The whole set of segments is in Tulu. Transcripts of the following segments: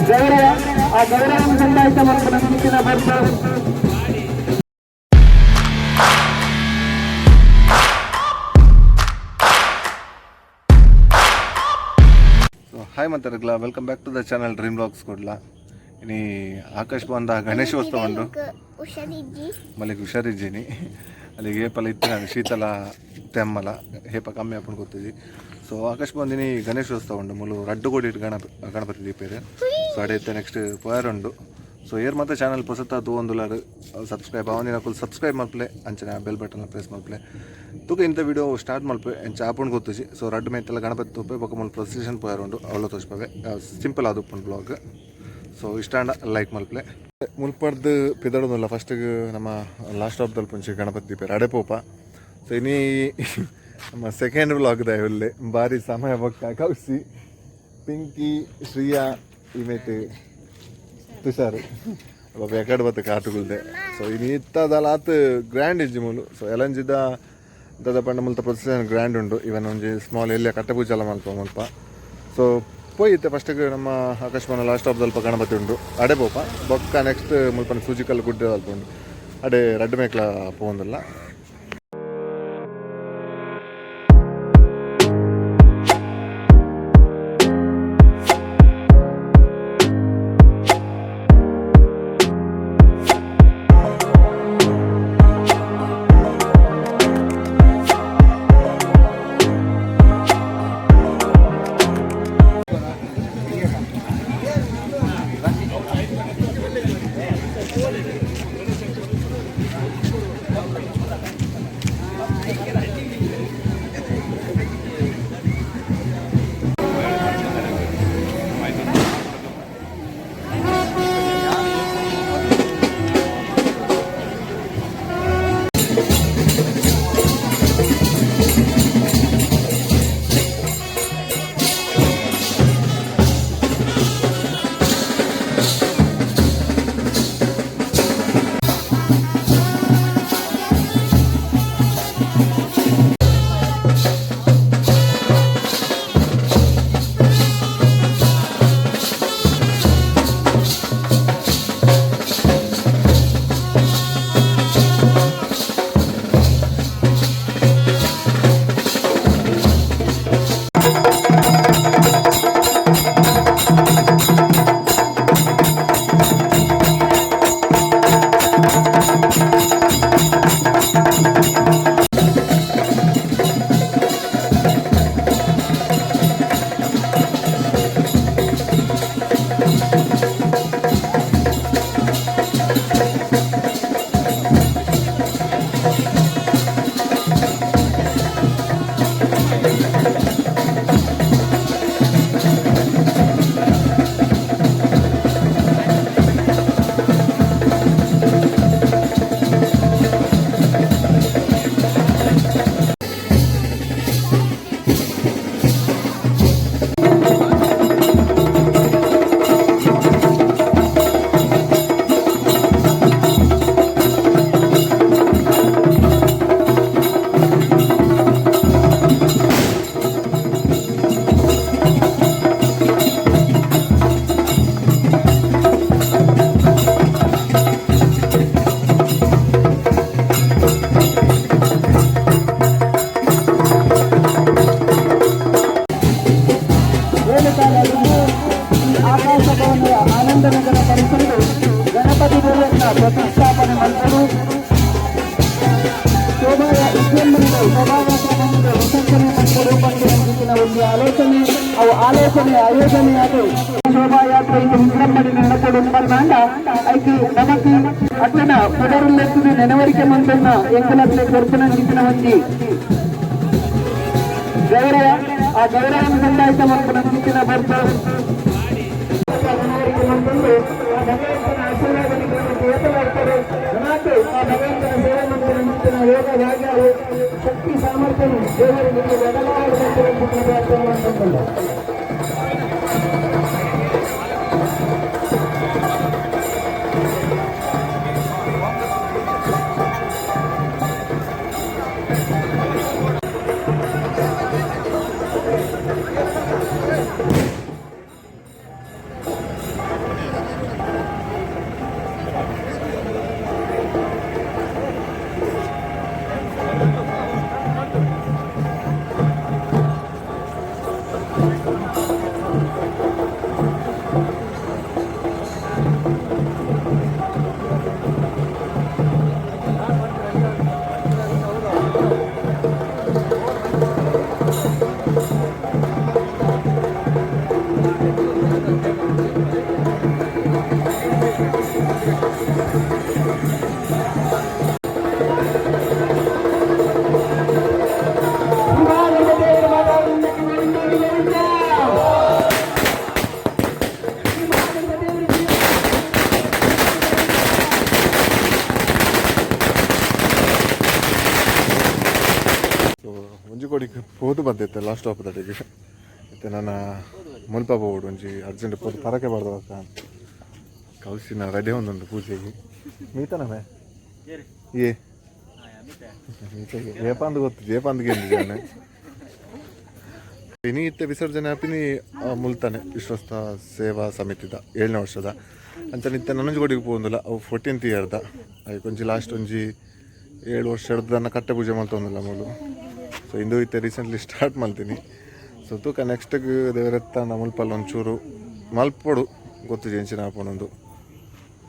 ಗೌರವ, ಆ ಗೌರವ ಸಂದಾಯಿತ ಮಲ್ಪುನ ಬರ್ತು. ಸೊ hi ಮಾತಾಡಗ್ಲ, welcome back to the channel Dream Blogs Kudla. ಇನಿ ಆಕಾಶ್ ಬಂದ ಗಣೇಶೋತ್ಸವ ಉಂಡು. ಹುಷಾರಿದ್ದಿ? ಮಲ್ಲಿಗೆ ಹುಷಾರಿದ್ದೀನಿ. ಅಲ್ಲಿಗೆ ಏಪಲ ಇತ್ತು ನಾನು ಶೀತಲ ತೆಮ್ಮಲ ಹೇಪ ಕಮ್ಮಿ ಆಪುಂಡು ಗೊತ್ತಿದ್ದಿ. ಸೊ ಆಕಾಶ್ ಬಂದಿನಿ ಗಣೇಶೋತ್ಸವ ಉಂಡು ಮುಲು ರಡ್ಡು ಕೋಡಿ ಗಣಪತಿ ದೀಪೇರು. ಸೊ ಅಡೈತೆ ನೆಕ್ಸ್ಟ್ ಪೋಯರ್ ಉಂಡು. ಸೊ ಏರ್ ಮತ್ತೆ ಚಾನಲ್ ಪೊಸತ್ತ ತೂವೊಂದುಲಾರು ಸಬ್ಸ್ಕ್ರೈಬ್ ಅವನಿನ ಕುಲ್ ಸಬ್ಸ್ಕ್ರೈಬ್ ಮಲ್ಪಲೆ, ಅಂಚನೆ ಬೆಲ್ ಬಟನ್ ಪ್ರೆಸ್ ಮಲ್ಪಲೆ. ತೂಕ ಇಂಥ ವಿಡಿಯೋ ಸ್ಟಾರ್ಟ್ ಮಲ್ಪೆ ಎಂಚ ಆಪುಂಡು ಗೊತ್ತಿಜಿ. ಸೊ ರಡ್ಡು ಮೇತೆಲ್ಲ ಗಣಪತಿ ತೂಪೆ, ಬೊಕ ಮುಲ್ ಪ್ರೊಸೆಷನ್ ಪೋಯರ್ ಉಂಡು, ಅವಳ ತೋಜ್ಪವೆ. Simple ಆದುಪ್ಪುಂಡು blog. ಸೊ ಇಷ್ಟ ಆಂಡ ಲೈಕ್ ಮಲ್ಪಲೆ. ಮುಲ್ಪರ್ದು ಪಿದಡೋದಿಲ್ಲ, ಫಸ್ಟಿಗೆ ನಮ್ಮ ಲಾಸ್ಟ್ ಸ್ಟಾಪ್ ತಲುಪುಂಚಿ ಗಣಪತಿ ದೀಪೇರು ಅಡೆ ಪೋಪ. ಸೊ ಇನಿ ನಮ್ಮ ಸೆಕೆಂಡ್ ಬ್ಲಾಗ್ ದಯವಿಲ್ಲೆ ಭಾರಿ ಸಮಯ ಬೊಕ್ಕ ಕೌಸಿ, ಪಿಂಕಿ, ಶ್ರೀಯಾ, ಇಮೇಟ್ ತುಷಾರ್ ಬಾಬಾ ಎಕಡೆ ಬತ್ತ ಕಾಟುಗುಲ್ದೆ. ಸೊ ಇನಿ ಇತ್ತದಲ್ಲ ಆತ್ ಗ್ರ್ಯಾಂಡ್ ಇಜ್ಜಿ ಮೂಲು. ಸೊ ಎಲಂಜಿದ ದಾದ ಪಂಡ ಮುಲ್ತ ಪ್ರೊಸೆಷನ್ ಗ್ರ್ಯಾಂಡ್ ಉಂಡು. ಇವನ್ ಒಂಜಿ ಸ್ಮಾಲ್ ಎಲ್ಲಿಯ ಕಟ್ಟೆ ಪೂಜೆ ಮಲ್ಪ ಮುಲ್ಪ. ಸೊ ಪೋಯಿತ್ತೆ ಫಸ್ಟಿಗೆ ನಮ್ಮ ಆಕಾಶವಾಣ ಲಾಸ್ಟ್ ಸ್ಟಾಪ್ ದಲ್ಪ ಗಣಪತಿ ಉಂಡು, ಅಡೆ ಪೋಪ. ಬೊಕ್ಕ ನೆಕ್ಸ್ಟ್ ಮುಲ್ಪನ ಸೂಜಿಕಲ್ ಗುಡ್ಡೆ ದಲ್ಪ ಉಂಡು, ಅಡೆ ರಡ್ಡು ಮೇಕ್ಲ ಪೋವೊಂದುಲ್ಲ. ಈ ಆಕಾಶ ಭವನದ ಆನಂದನಗರ ಪರಿಸರವು ಗಣಪತಿ ದೇವರನ್ನ ಪ್ರತಿಷ್ಠಾಪನೆ ಮಾಡಲು ಶೋಭಾಯ ಉದ್ಯಮದ ಶೋಭಾಯಾತ್ರೆ ವಿಸರ್ಜನೆ ಮಾಡಲು ಪಂಡಿನ ಒಂದು ಆಲೋಚನೆ. ಅವು ಆಲೋಚನೆ ಆಯೋಜನೆಯಾದ ಶೋಭಾಯಾತ್ರೆ ಇದು ವಿಜೃಂಭಣೆ ನಡಪಡು ಪರ್ನಾಂಡ ಐಕ್ ನಮಕ್ ಅಟ್ಟನ ಪುನರುಲ್ಲೆತ್ತದ ನೆನವರಿಕೆ ಮಂತನ್ನ ಎಂಕಲತ್ಲೆ ಕೊರ್ಪುನಂಚಿನ ಒಂಜಿ ಗೌರವ, ಆ ಗೌರವ ಸಂದಾಯಿತ ಮಲ್ಪುನಂಚಿನ ಬರ್ತು. ಆ ಭಗವಂತನ ಆಶೀರ್ವಾದ ಏತಲಾಗ್ತದೆ. ಆ ಭಗವಂತನ ಸೇವೆ ಮಂತನ ಯೋಗ ಭಾಗ್ಯ ಶಕ್ತಿ ಸಾಮರ್ಥ್ಯ ದೇವರು ನಿಮಗೆ ಬದಲಾವಣೆ ಪ್ರಾರ್ಥನೆ ಮಾಡ್ಕೊಂಡಲ್ಲ. ಒಂಜಿ ಕೋಡಿಗೆ ಪೋದು ಬಂದಿತ್ತೆ ಲಾಸ್ಟ್ ಸ್ಟಾಪ್ ದಡಿಗೆ. ಇತ್ತೆ ನನ್ನ ಮುಲ್ಪ ಪೋವೊಡು, ಒಂಜಿ ಅರ್ಜೆಂಟ್ ಪೋದು ಪರಕೆ ಬಾರ್ದು ಬಕ್ಕ. ಕೌಶಿನ ರೆಡಿ ಒಂದುಂಡು ಪೂಜೆಗೆ. ಮೀತನಮೆ ಏ ಮೀತೆಗೆ ಏಪಾಂದು ಗೊತ್ತು, ಏಪಾಂದು ಗೆಂದಿದ್ದಾನೆ. ಇನಿ ಇತ್ತೆ ವಿಸರ್ಜನೆ ಆಪಿನಿ ಮುಲ್ತಾನೆ ವಿಶ್ವಸ್ತ ಸೇವಾ ಸಮಿತಿದ 7ನೇ ವರ್ಷದ. ಅಂಚನೆ ಇತ್ತೆ ನನಂಜುಗೋಡಿಗೆ ಪೋವೊಂದುಲ್ಲ, ಅವು 14th ಇಯರ್ದ. ಐಕ್ ಒಂಜಿ ಲಾಸ್ಟ್ ಒಂಜಿ 7 ವರ್ಷ ಹಿಡ್ದು ಕಟ್ಟೆ ಪೂಜೆ ಮಲ್ತೊಂದಿಲ್ಲ ಮೂಲು. ಸೊ ಇಂದು ಇತ್ತೆ ರೀಸೆಂಟ್ಲಿ ಸ್ಟಾರ್ಟ್ ಮಲ್ತೀನಿ. ಸೊ ತೂಕ ನೆಕ್ಸ್ಟ್ಗೆ ದೇವರೆತ್ತ ಮುಲ್ಪಲ್ಲ ಒಂಚೂರು ಮಲ್ಪೊಡು, ಗೊತ್ತು ಎಂಚಿನ ಆಪೊಂದು.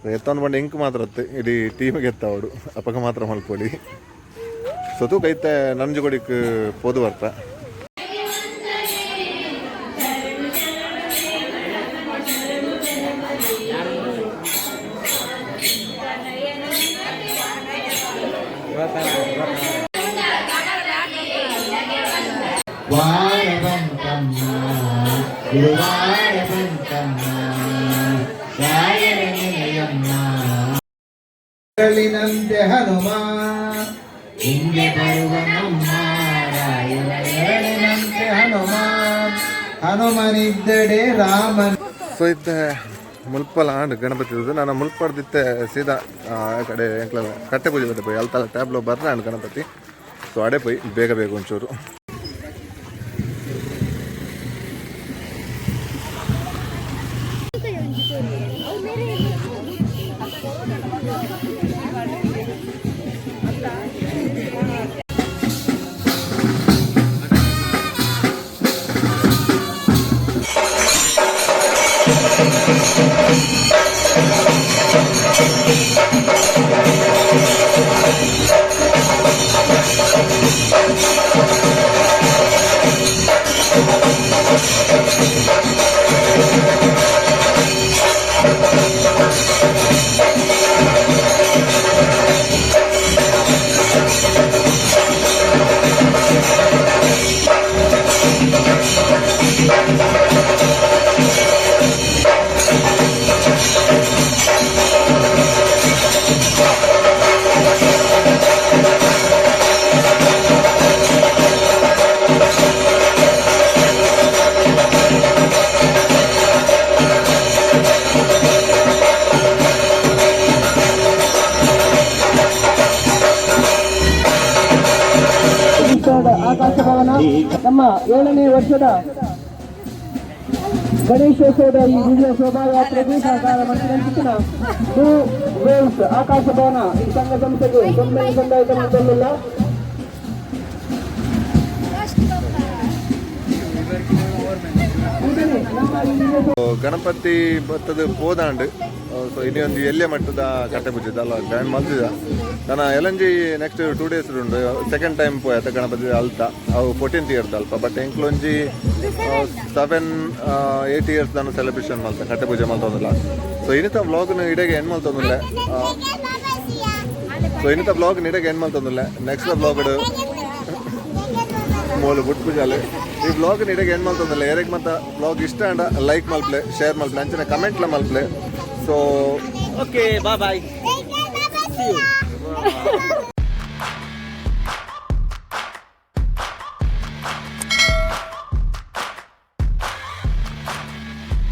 ಸೊ ಎತ್ತೊಂದು ಬಂಡ ಇಂಕ್ ಮಾತ್ರ ಅತ್ತೆ, ಇಡೀ ಟೀಮಿಗೆ ಎತ್ತಾವಡು ಅಪಗ ಮಾತ್ರ ಮಲ್ಪೊಲಿ. ಸೊ ತೂಕ ಇತ್ತೆ ನಂಜುಗೋಡಿಗೆ ಪೋದು ಬರ್ತ. ವಾರ ಬಂತಮ್ಮ, ಗುರುವಾರ ಬಂತಮ್ಮ, ರಾಯರ ನೆಲೆಯಮ್ಮ. ನೆರಳಿನಂತೆ ಹನುಮ ಹಿಂದೆ ಬರುವ ನಮ್ಮ ರಾಯರ ನೆರಳಿನಂತೆ ಹನುಮ, ಹನುಮನಿದ್ದಡೆ ರಾಮನ. ಸೊ ಇತ್ತೆ ಮುಲ್ಪಲ ಆಂಡ್ ಗಣಪತಿ. ನಾನು ಮುಲ್ಪಡ್ದಿತ್ತೆ ಸೀದಾ ಆ ಕಡೆ ಎಂಕ್ಲ ಕಟ್ಟೆ ಪೂಜೆ ಬತ್ತೆ ಪೋಯಿ. ಅಲ್ತಲ್ಲ ಟ್ಯಾಬ್ಲೋ ಬರ್ರ ಆಂಡ್ ಗಣಪತಿ. ಸೊ ಅಡೆ ಪೋಯಿ ಬೇಗ ಬೇಗ ಒಂಚೂರು. ಆಕಾಶ ಭವನ ನಮ್ಮ 7ನೇ ವರ್ಷದ ಗಣೇಶೋತ್ಸವದ ಈ ದಿವ್ಯ ಶೋಭಾಯಾತ್ರೆಗೆ ಸಹಕಾರ ಮಂತ್ರಿ ಟೂ ವೇವ್ಸ್ ಆಕಾಶ ಭವನ ಈ ಸಂಘ ಸಂಸ್ಥೆಗೆ ಸೊನ್ನೆ ಸಂದಾಯಿತ ಮಂಡಲಿಲ್ಲ. ಗಣಪತಿ ಬತ್ತದ ಪೋದಾಂಡ್. ಸೊ ಇನಿ ಒಂದು ಎಲ್ಲೆ ಮಟ್ಟದ ಕಟ್ಟೆ ಪೂಜೆ ಅಲ್ಲ ಜಾಯಿನ್ ಮಲ್ತಿದ. ನನ್ನ ಎಲಂಜಿ ನೆಕ್ಸ್ಟ್ 2 ಡೇಸ್ ಉಂಡು. ಸೆಕೆಂಡ್ ಟೈಮ್ ಪೋಯತ ಗಣಪತಿ ಅಲ್ತ, ಅವು 14th year ಅಲ್ಪ. ಬಟ್ ಎಂಕ್ಲೊಂಜಿ 7-8 ಇಯರ್ಸ್ ನಾನು ಸೆಲೆಬ್ರೇಷನ್ ಮಲ್ತ, ಕಟ್ಟೆ ಪೂಜೆ ಮಲ್ತೊಂದಿಲ್ಲ. ಸೊ ಇನ್ನಿತ ವ್ಲಾಗ್ನ ಇಡೆಗೆ ಎಂಡ್ ಮಲ್ತೊಂದಿಲ್ಲ. ಸೊ ಇನ್ನಿತ vlog ಇಡೆಗೆ and ಮಲ್ತೊಂದಿಲ್ಲ. Next vlog Molu ಬುಟ್ ಪೂಜಾಲೆ. ಈ ವ್ಲಾಗ್ ಇಡೆಗೆ ಎಂಡ್ ಮಲ್ತೊಂದಿಲ್ಲ. ಏರೆಗ್ ಮತ್ತ ವ್ಲಾಗ್ ಇಷ್ಟ ಅಂಡ ಲೈಕ್ ಮಲ್ಪ್ಲೆ, ಶೇರ್ ಮಲ್ಪ್ಲೆ, ಅಂಚನೆ ಕಮೆಂಟ್ಲ ಮಲ್ಪ್ಲೆ. So Okay, bye bye. See you.